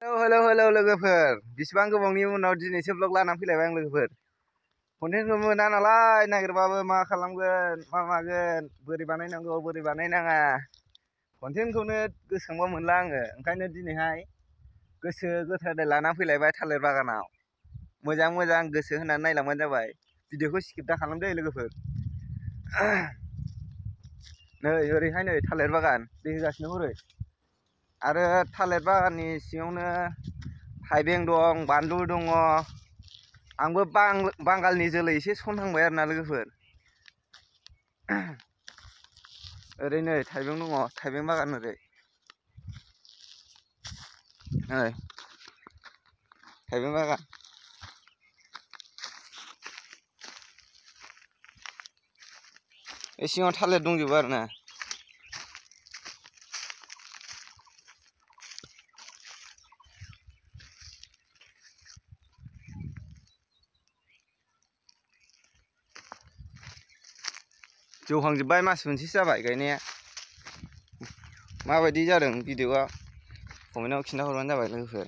hello लोगोफोर बिसिबां गोबावनि उनाव दिनैसो ब्लग लानानै फैलायबाय आं लोगोफोर कन्टेन्टखौ मोना नालाय नागिरबाबो मा खालामगोन मा मागोन बोरै बानायनांगौ बोरै बानायनाङा कन्टेन्टखौनो गोसोखांबा मोनला आङो ओंखायनो दिनैहाय गोसो गोथारै लानानै फैलायबाय थालिर बागानाव मोजां गोसो होनानै नायलांबानो जाबाय भिडिअखौ स्किप दा खालामदो लोगोफोर नै ओरैहाय नै थालिर बागान दै होगासिनो हरै आरो थालिर बागाननि सिङावनो थाइबें दं बानलु दङ आंबो बांगालनि जोलै एसे सनहांबाय आरोना लोगोफोर ओरै नै थाइबें दङ थाइबें बागान ओरै नै थाइबें बागान बे सिङाव थालिर दंजोबो आरोना जौहांजोब्बाय मास मोनसेसो जाबाय गायनाया माबायदि जादों भिडिअआ कमेन्टआव खिन्थाहरबानो जाबाय लोगोफोर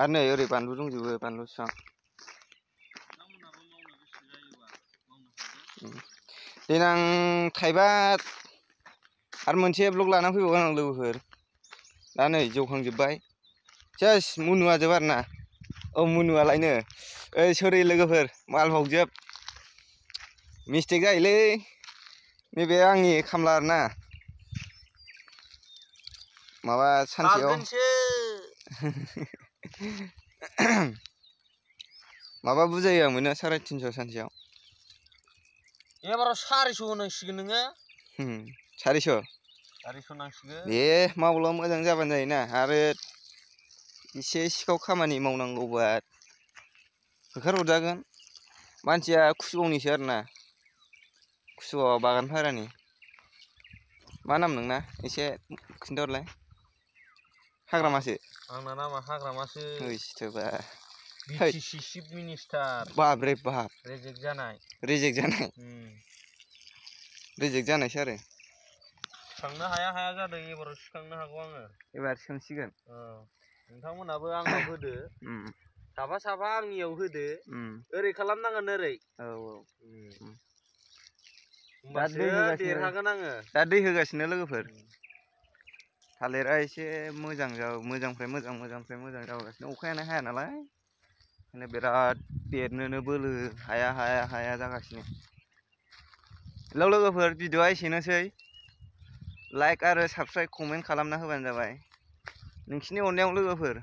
आरो नै ओरै बानलु दंजोबो बानलु बिफां देनां थाइबा आरो मोनसे ब्लग लाना फैबावगोन आं लोगोफोर दा नै जौखांजोब्बाय जास्ट मुनुवाजोब आरोना औ मुनुवालायनो ओइ सरि लोगोफोर मालभगजोब मिस्टेक जायोलै नैबे आंनि खामला आरोना माबा सानसेयाव माबा बुजायो आं मोनो 350 सानसेयाव एबाराव 400 होनांसिगोन नोङो 400 नांसिगोन दे मावब्ला मोजां जाबानो जायोना आरो एसे सिखाव खामानि मावनांगौबा होखारहरजागोन मानसिया खुसुगावनिसो आरोना खुसुगाव बागान फारानि मा नाम नोंना एसे खिन्थाहरलाय हाग्रामासो आंना नामा हाग्रामासो बिटिसि चिफ मिनिस्टार बाप रे बाप रिजेक्ट जानाय रिजेक्ट जानायसो आरो सिखांनो हाया जादों एबाराव सिखांनो हागौ आङो एबार सोंसिगोन नोंथांमोनाबो आंनाव होदो साफा आंनियाव होदो ओरै खालामनांगोन ओरै दा दै होगासिनो लोगोफोर थालिरा एसे मोजां मोजांनिफ्राय मोजां जाबोगासिनो अखायानो हाया नालाय ओंखायनो बिराद देरनोनो बोलो हाया जागासिनो हेलौ लोगोफोर भिडिअआ एसेनोसै लाइक आरो साबस्क्राइब कमेन्ट खालामना होबानो जाबाय नोंसिनि अननायाव लोगोफोर